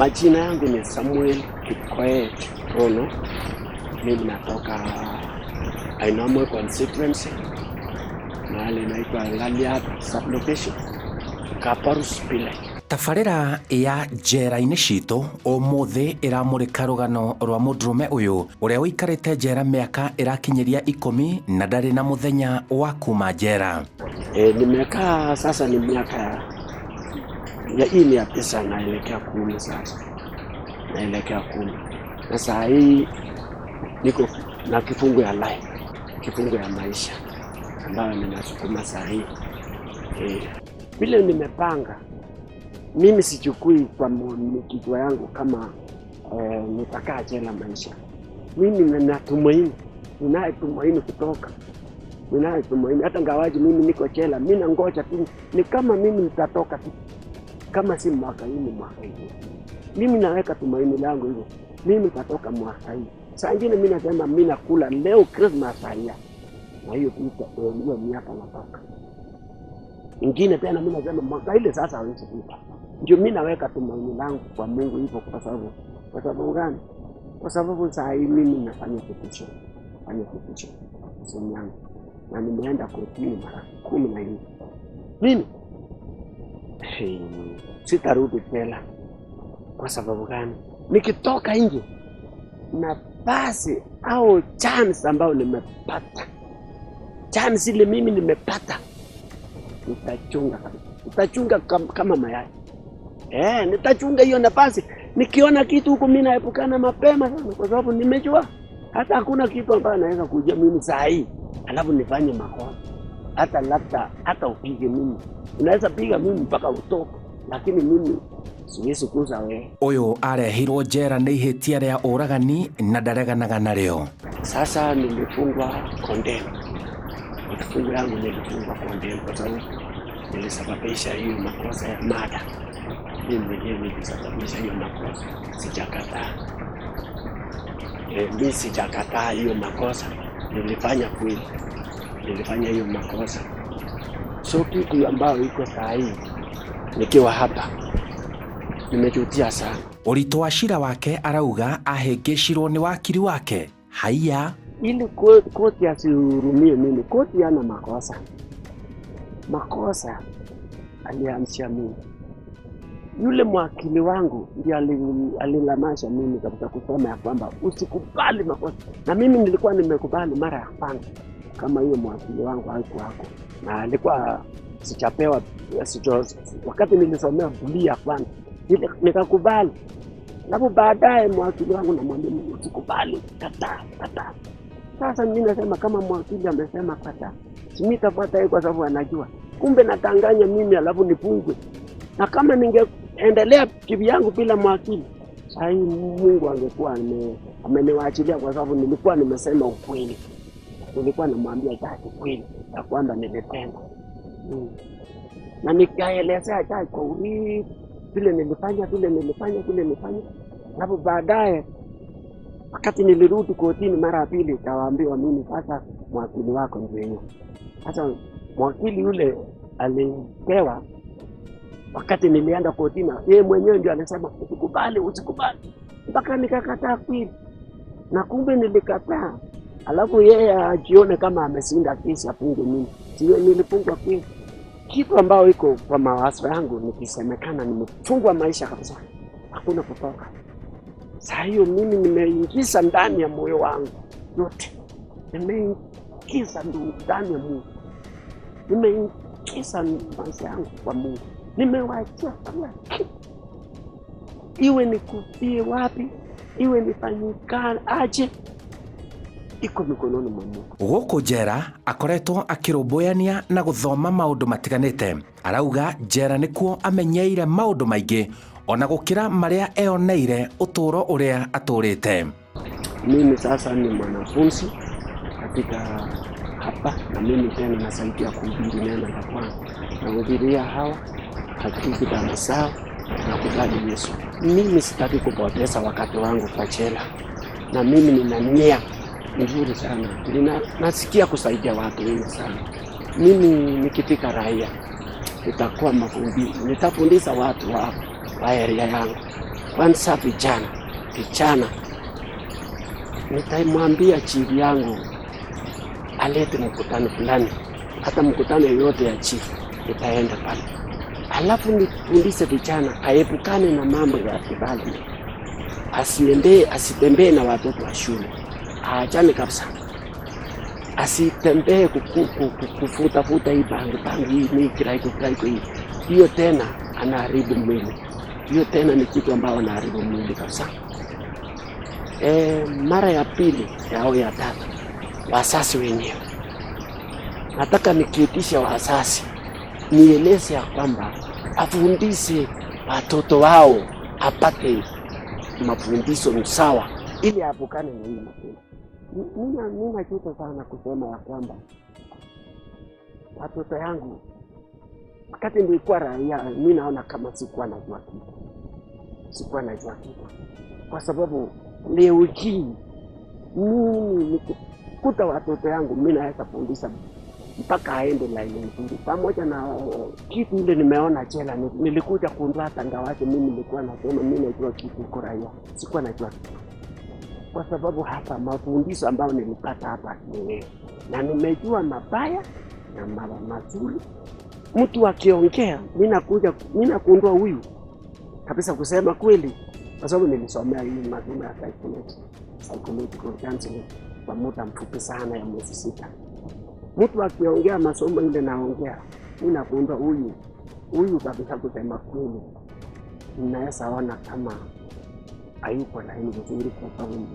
Majina yangu ni Samuel Kipkoech Rono. Mimi natoka Ainamoi constituency, mahali inaitwa Ngaliat sublocation, Kaparus village. Tabarĩra ya njera-inĩ citũ ũmũthĩ ĩramũrĩka rũgano rwa mũndũrũme ũyũ ũrĩa ũikarĩte njera mĩaka ĩrakinyĩria 10 na ndarĩ na mũthenya wa kuma njera. Nimekaa sasa ni miaka ya hii ni ya 9 naelekea 10 sasa, naelekea 10 na saa hii niko na kifungo ya life, kifungo ya maisha ambayo ninasukuma saa hii. Vile nimepanga mimi sichukui kwa kichwa yangu kama nitakaa jela maisha. Mimi ninatumaini, ninaye kutoka, ninaye tumaini. Hata ngawaji mimi niko jela, mimi nangoja tu, ni kama mimi nitatoka tu, kama si mwaka hii ni mwaka hii. Mimi naweka tumaini langu hivyo, mimi nitatoka mwaka hii. Saa ingine mimi nasema mimi nakula leo Christmas haya, na hiyo hiyo miaka natoka. Ingine tena mimi nasema mwaka ile sasa hawezi pita. Ndio mimi naweka tumaini langu kwa Mungu hivyo. Kwa sababu gani? Kwa sababu saa hii mimi nafanya petition, nafanya petition simu yangu, na nimeenda kotini mara 14. Mimi hey, sitarudi jela. Kwa sababu gani? Nikitoka nje, nafasi au chance ambayo nimepata, chance ile mimi nimepata, nitachunga kabisa, nitachunga kama mayai. Nitachunga hiyo nafasi. Nikiona kitu huku mimi naepukana mapema sana, kwa sababu nimejua hata hakuna kitu ambayo naweza kuja mimi saa hii alafu nifanye makosa. Hata labda hata upige mimi, unaweza piga mimi mpaka utoke, lakini mimi siwezi kuza wewe. Ũyũ arehirwo njera nĩ ihĩtia rĩa ũragani na ndareganaga narĩo. Sasa nilifungwa condemn. Kifungo yangu nilifungwa condemn kwa sababu nilisababisha hiyo makosa ya murder. Mimi mwenyewe nilisababisha hiyo makosa, sijakataa. Mi sijakataa hiyo makosa, nilifanya kweli, nilifanya hiyo makosa. So kitu ambayo iko saa hii nikiwa hapa nimejutia sana. Ũritũ wa cira wake arauga ahĩngĩcirwo nĩ wakiri wake haiya. Ili koti asihurumie mimi. Koti hana makosa, makosa alianzisha mimi. Yule mwakili wangu ndiye alilamasha mimi kabisa kusema ya kwamba usikubali makosa, na mimi nilikuwa nimekubali mara ya kwanza kama hiyo mwakili wangu haikuwako, na alikuwa sichapewa sicho, wakati nilisomea plea ya kwanza nikakubali, alafu baadaye mwakili wangu namwambia mimi, usikubali, kataa, kataa. Sasa mimi nasema kama mwakili amesema kataa, si mimi tafuata yeye kwa sababu anajua. Kumbe natanganya mimi alafu nifungwe. Na kama ningeendelea kivyangu bila mwakili, saa hii Mungu angekuwa ameniwaachilia kwa sababu nilikuwa nimesema ukweli. Nilikuwa namwambia jaji kweli ya kwamba nilitenda. Na nikaelezea jaji kwa urefu vile nilifanya, vile nilifanya, vile nilifanya. Alafu baadaye wakati nilirudi kotini mara ya pili, ikawaambiwa mimi sasa mwakili wako ndio hiyo. Sasa mwakili yule alipewa wakati nilienda kotini, yeye mwenyewe ndio alisema usikubali, usikubali, mpaka nikakataa kweli, na kumbe nilikataa. Alafu yeye ajione kama ameshinda kesi afunge mimi, sio nilifungwa kweli. Kitu ambayo iko kwa mawazo yangu nikisemekana nimefungwa maisha kabisa, hakuna kutoka. Saa hiyo mimi nimeingiza ndani ya moyo wangu yote, nimeingiza ndani ya Mungu, nimeingiza maisha yangu kwa Mungu, nimewachia kila kitu, iwe nikufie wapi, iwe nifanyikane aje, iko mikononi mwa Mungu. Gũkũ njera akoretwo akĩrũmbũyania na gũthoma maũndũ matiganĩte. Arauga njera nĩkuo amenyeire maũndũ maingĩ ona gũkĩra marĩa eoneire ũtũũro ũrĩa atũrĩte. Mimi sasa ni mwanafunzi katika hapa, na mimi tena nasaidia kuhubiri neno la Bwana, nahubiria hawa hatubu dhambi zao na kubali Yesu. Mimi sitaki kupoteza wakati wangu kwa jela, na mimi nina nia nzuri sana, nasikia kusaidia watu wengi sana. Mimi nikifika raia nitakuwa mafundi, nitafundisha watu wa area yangu. Kwanza vijana nitamwambia chifu yangu alete mkutano fulani, hata mkutano yoyote ya chifu nitaenda pale, alafu nifundishe vijana aepukane na mambo ya development, asiendee, asitembee na watoto wa shule, aachane kabisa, asitembee kufutafuta hii bangi bangi hii ni kiraiko kiraiko hii hiyo, tena anaharibu mwili. Hiyo tena ni kitu ambayo anaharibu mwili kabisa. Mara ya pili au ya tatu, wazazi wenyewe, nataka nikiitisha wazazi nieleze ya kwamba afundishe watoto wao apate mafundisho sawa, ili aepukane na hii matendo. Nina kitu sana kusema ya kwamba watoto yangu wakati nilikuwa raia, mimi naona kama sikuwa najua kitu, sikuwa najua kitu, kwa sababu leo hii mimi nikikuta watoto yangu mimi naweza fundisha mpaka aende laini nzuri. Pamoja na kitu ile nimeona jela, nilikuja kundua tangawaje, mimi nilikuwa nasema mimi najua kitu huko raia, sikuwa najua kitu, kwa sababu hapa mafundisho ambayo nilipata hapa ni na nimejua mabaya na mazuri. Mtu akiongea mimi nakuja mimi nakundua huyu kabisa, kusema kweli, kwa sababu nilisomea hii masomo ya psychology, psychological counseling kwa muda mfupi sana ya mwezi 6. Mtu akiongea masomo ile naongea, mimi nakundua huyu huyu kabisa, kusema kweli, ninaweza ona kama hayuko laini vizuri, kwa sababu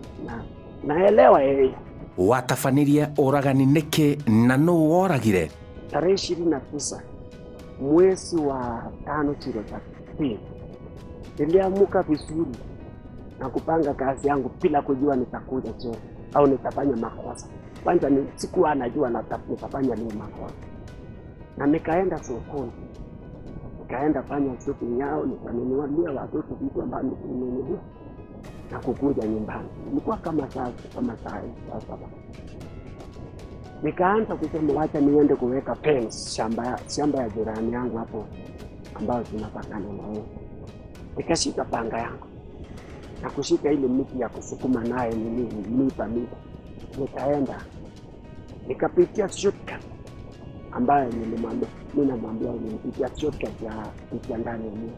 naelewa yeye. Watabanirie ũragani nĩkĩ na nũ woragire? Tarehe 29 mwezi wa 5 2013 niliamuka vizuri na kupanga kazi yangu bila kujua nitakuja jela au nitafanya makosa. Kwanza ni sikuwa najua nitafanya leo makosa, na nikaenda sokoni, nikaenda fanya shopping yao, nikanunulia watoto vitu ambavyo nilinunua na kukuja nyumbani. Ilikuwa kama saa 7. Nikaanza kusema wacha niende kuweka fence shamba ya jirani yangu hapo ambayo tunapakana na yeye. Nikashika panga yangu na kushika ile miti ya kusukuma naye nini miba miba. Nikaenda nikapitia shortcut ambayo nilimwambia, mimi namwambia nilipitia shortcut ya kupitia ndani ya mimi.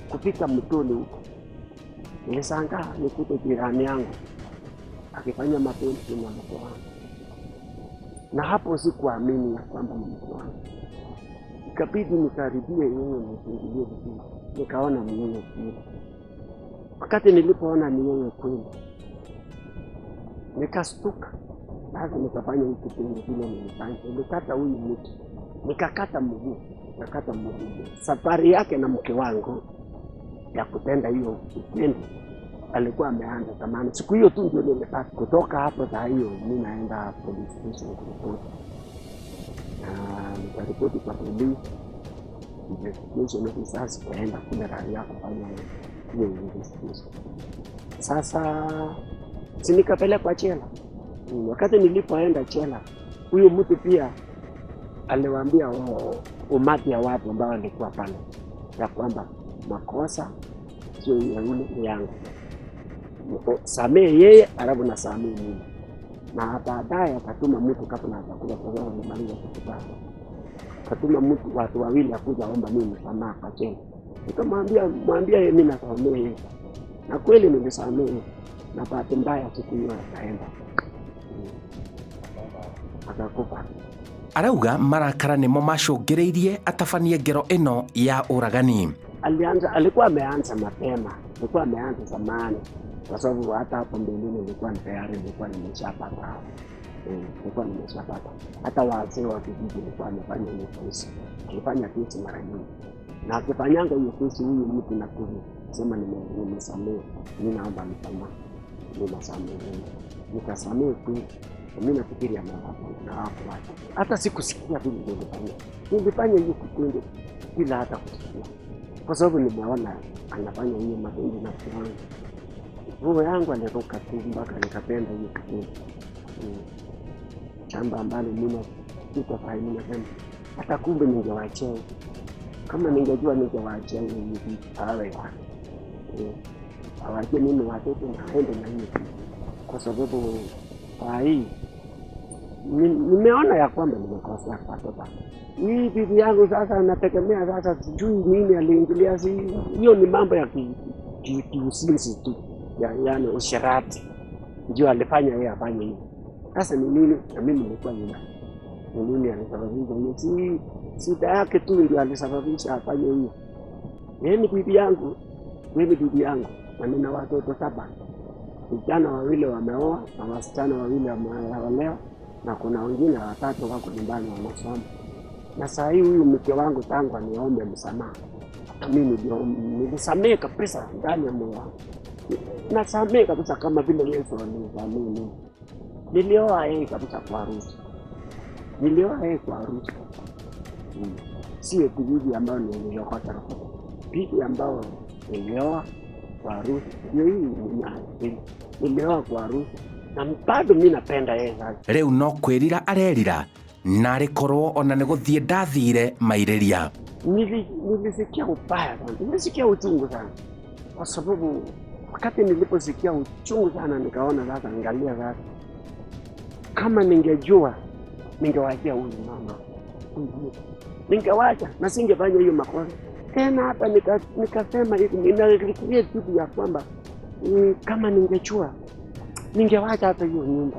Kufika mtoni huko nilishangaa nikute jirani yangu akifanya mapenzi na mke wangu, na hapo sikuamini ya kwamba ni mke wangu. Ikabidi nikaribie yeye nifungulie vizuri, nikaona ni yeye kweli. Wakati nilipoona ni yeye kweli, nikastuka. Basi nikafanya hii kitendo vile nilifanya, nilikata huyu mtu, nikakata mguu, nikakata mguu. Safari yake na mke wangu ya kutenda hiyo kitendo alikuwa ameanza zamani. Siku hiyo tu ndio nilipata kutoka hapo. Saa hiyo mimi naenda police station kuripoti, na nikaripoti kwa police investigation officers, kaenda kule raia kufanya hiyo investigation. Sasa si nikapelekwa jela. Wakati nilipoenda jela, huyu mtu pia aliwaambia umati ya watu ambao walikuwa pale ya kwamba makosa sio ya yule, ni yangu, samehe yeye alafu na samehe mimi. Na baadaye akatuma mtu kabla hajakuja, kwa sababu alimaliza kukutana, akatuma mtu watu wawili akuja omba mimi msamaha kwa jela. Nikamwambia mwambia yeye mimi nasamehe, na kweli nilisamehe, na bahati mbaya siku hiyo akaenda akakufa. Arauga marakara nĩmo macũngĩrĩirie atabanie ngero ĩno ya ũragani. Alikuwa ameanza mapema, alikuwa ameanza zamani, kwa sababu hata hapo mbeleni nilikuwa tayari nilikuwa nimeshapata. Nilikuwa nimeshapata. Hata wazee wa kijiji nilikuwa nimefanya hiyo kesi. Nilifanya kesi mara nyingi. Na akifanyanga hiyo kesi huyu mtu na kusema nimesamehe, mimi naomba msamaha. Nimesamehe. Nikasamehe kweli. Mimi nafikiria mambo na hapo watu. Hata sikusikia vile nilifanya. Nilifanya hiyo kitendo bila hata kusikia, kwa sababu nimeona anafanya hiyo matendo na mke wangu. Roho yangu aliruka tu mpaka nikapenda hiyo kitendo. Shamba ambalo mimi niko kwa mimi nasema hata kumbe ningewaachia, kama ningejua ningewaachia hiyo hivi. Awachie mimi watoto na aende na hiyo, kwa sababu saa hii nimeona ya kwamba nimekosea kwa watoto. Hii bibi yangu sasa anategemea sasa, sijui nini aliingilia, si hiyo ni mambo ya kiusinzi tu, yaani usherati ndio alifanya yeye afanye hivyo. Sasa ni nini? Na mimi nilikuwa nyumbani, ni nini alisababisha hiyo? Si shida yake tu ndio alisababisha afanye hiyo. Yeye ni bibi yangu, mimi bibi yangu, na nina watoto 7. Vijana 2 wameoa na wasichana 2 wameolewa, na kuna wengine 3 wako nyumbani wanasoma. Na saa hii huyu mke wangu tangu aniombe msamaha, hata mimi ndio nilisamehe kabisa ndani ya moyo wangu. Nasamehe kabisa kama vile Yesu alinisamehe mimi. Nilioa yeye kabisa kwa harusi. Nilioa yeye kwa harusi. Sio bibi ambayo niliokota. Bibi ambayo nilioa kwa harusi. Ndio hii nilioa kwa harusi. Na bado mimi napenda yeye sana. Rĩu no kwĩrira arerira narĩ korwo ona nĩ gũthiĩ ndathire mairĩria. Nilisikia ubaya sana. Nilisikia uchungu sana. Kwa sababu wakati niliposikia uchungu sana nikaona sasa, angalia sasa. Kama ningejua ningewaachia huyu mama. Ningewacha na singefanya hiyo makosa. Tena hapa nikasema hivi, ninafikiria kitu ya kwamba kama ningejua ningewacha hata hiyo nyumba.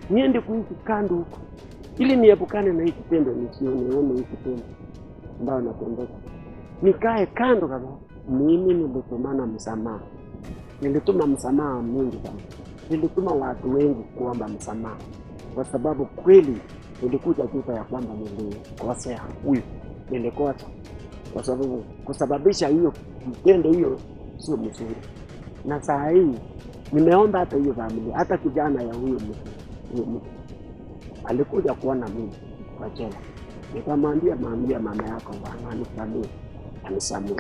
Niende kuishi kando huko ili niepukane na hiki kitendo, nisione hiki kitendo ambao napendeka. Nikae kando kabisa. Mimi nilitumana msamaha. Nilituma msamaha mwingi sana. Nilituma watu wengi kuomba msamaha. Kwa sababu kweli nilikuja kuta ya kwamba nilikosea huyu. Nilikosa. Kwa sababu kusababisha hiyo kitendo hiyo sio mzuri. Na saa hii nimeomba hata hiyo familia, hata kijana ya huyo mtu, huyo mtu alikuja kuona mimi kwa jela. Nikamwambia, mwambie mama yako bwana anisamehe, anisamehe.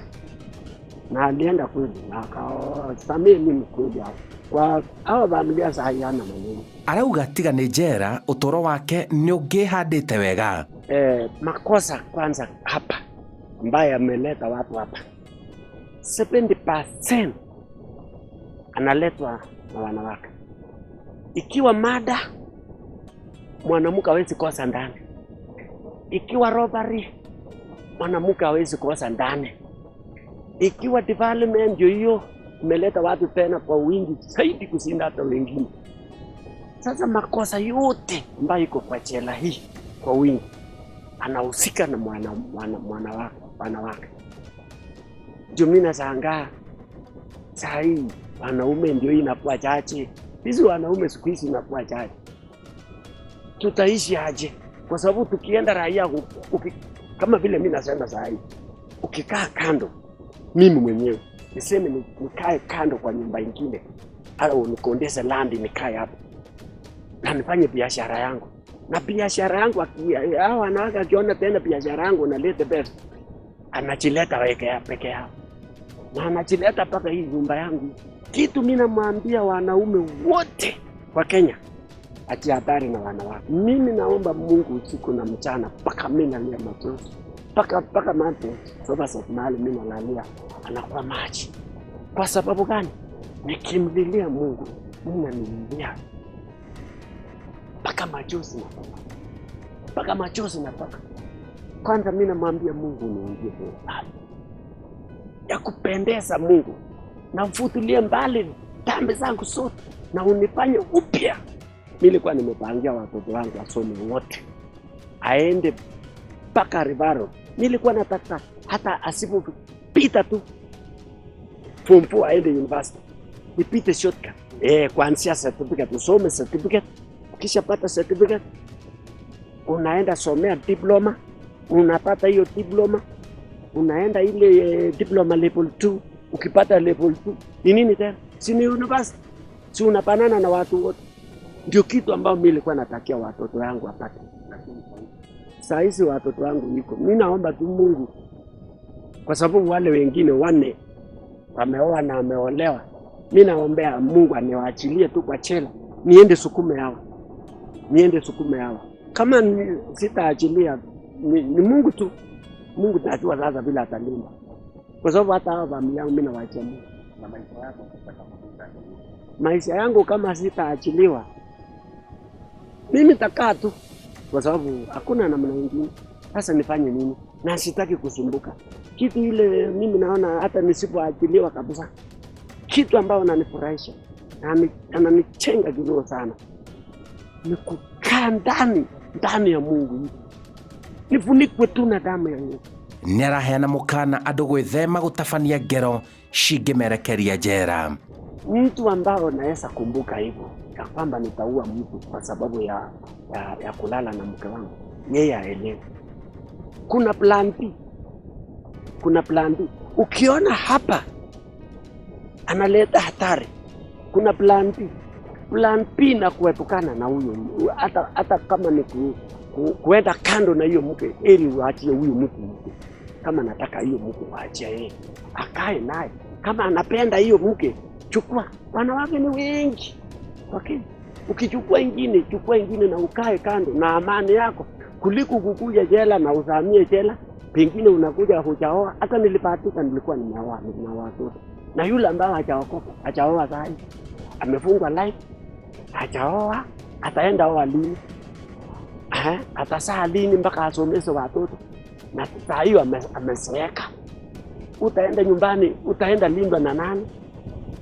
Na alienda kweli na akasamehe mimi kweli hapo. Kwa hao familia saa hii hana maneno. Arauga tiga nĩ njera ũtũũro wake nĩ ũngĩhandĩte wega. Makosa kwanza hapa ambaye ameleta watu hapa 70% analetwa na wanawake. Ikiwa mada mwanamke hawezi kosa ndani. Ikiwa robbery mwanamke hawezi kosa ndani. Ikiwa development ndio hiyo imeleta watu tena kwa wingi zaidi kushinda hata wengine. Sasa makosa yote ambayo iko kwa jela hii kwa wingi anahusika na wanawake. Ndio mimi nashangaa saa hii wanaume ndio inakuwa chache. Hizi wanaume siku hizi inakuwa chache. Tutaishi aje? Kwa sababu tukienda raia kama vile mimi nasema saa hii, ukikaa kando, mimi mwenyewe niseme nikae kando kwa nyumba nyingine au nikondeshe land nikae hapo na nifanye biashara yangu. Na biashara yangu hao wanawake akiona tena biashara yangu nalete pesa, anachileta peke yao. Na anachileta mpaka hii nyumba yangu. Kitu mimi namwambia wanaume wote wa Kenya, ati habari na wanawake. Mimi naomba Mungu usiku na mchana mpaka mimi nalia machozi. Mpaka mambo sasa mahali mimi nalalia anakuwa maji. Kwa sababu gani? Nikimlilia Mungu, mimi nalilia mpaka machozi natoka. Mpaka machozi natoka. Kwanza mimi namwambia Mungu niingie mbali. Ya kupendeza Mungu. Na mfutilie mbali dhambi zangu zote na unifanye upya. Mimi nilikuwa nimepangia watoto wangu wasome wote. Aende mpaka Rivaro. Nilikuwa nataka hata asipopita tu form 4 aende university. Nipite shortcut. Kuanzia certificate, usome certificate. Ukishapata certificate unaenda somea diploma, unapata hiyo diploma, unaenda ile diploma level 2, ukipata level 2 ni nini tena? Si ni university? Si unapanana na watu wote? Ndio kitu ambao mimi nilikuwa natakia watoto wangu wapate. Saa hizi watoto wangu niko, mimi naomba tu Mungu, kwa sababu wale wengine wanne wameoa na wameolewa. Mimi naombea Mungu aniwaachilie tu kwa chela, niende sukume hawa. Niende sukume hawa. Kama sitaachilia ni Mungu tu. Mungu tajua sasa vile atalinda. Kwa sababu hata hawa familia yangu mimi nawaachia Mungu. Na maisha yako sasa kama hutaachiliwa? Maisha yangu kama sitaachiliwa, mimi takaa tu, kwa sababu hakuna namna nyingine. Sasa nifanye nini? Na sitaki kusumbuka. Kitu ile mimi naona hata nisipoachiliwa kabisa, kitu ambayo ananifurahisha ananichenga kiroho sana ni kukaa ndani ndani ya Mungu hivi, nifunikwe tu na damu ya Yesu. Nĩ araheana mũkana andũ gwĩthema gũtabania ngero cingĩmerekeria njera. Mtu ambao naweza kumbuka hivyo ya kwamba nitaua mtu kwa sababu ya kulala na mke wangu, yeye aelewe kuna plan B, kuna plan B. Ukiona hapa analeta hatari, kuna plan B. Plan B na kuepukana na huyo, hata kama ni kuenda kando na hiyo mke, ili uachie huyu mtu mke. Kama nataka hiyo mke waachie yeye akae naye, kama anapenda hiyo mke chukua. Wanawake ni wengi, okay. Ukichukua ingine, chukua ingine na ukae kando na amani yako, kuliko kukuja jela na uzamie jela, pengine unakuja hujaoa. Hata nilibahatika, nilikuwa nimeoa, nina watoto, na yule ambaye hajaokoka hajaoa sahi, amefungwa life, hajaoa, ataenda oa lini? Atasaa lini mpaka asomeshe watoto? Na saa hiyo amezeeka, utaenda nyumbani, utaenda lindwa na nani?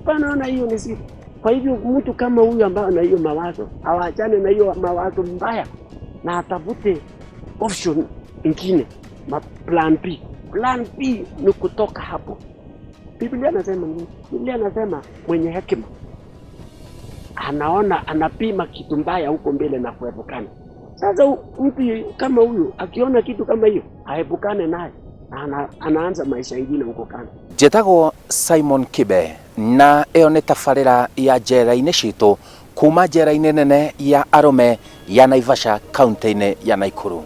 Panaona hiyo ni siri. Kwa hivyo mtu kama huyu ambaye ana hiyo mawazo awachane na hiyo mawazo mbaya na atafute option ingine, ma plan B. Plan B ni kutoka hapo. Biblia nasema nini? Biblia nasema mwenye hekima anaona, anapima kitu mbaya huko mbele na kuepukana. Sasa mtu kama huyu akiona kitu kama hiyo aepukane naye, anaanza maisha ingine huko kando. Njĩtagwo Simon Kibe na ĩyo nĩ tabarĩra ya njera-inĩ citũ kuma njera-inĩ nene ya arũme ya Naivasha kaunti-inĩ ya Nakuru.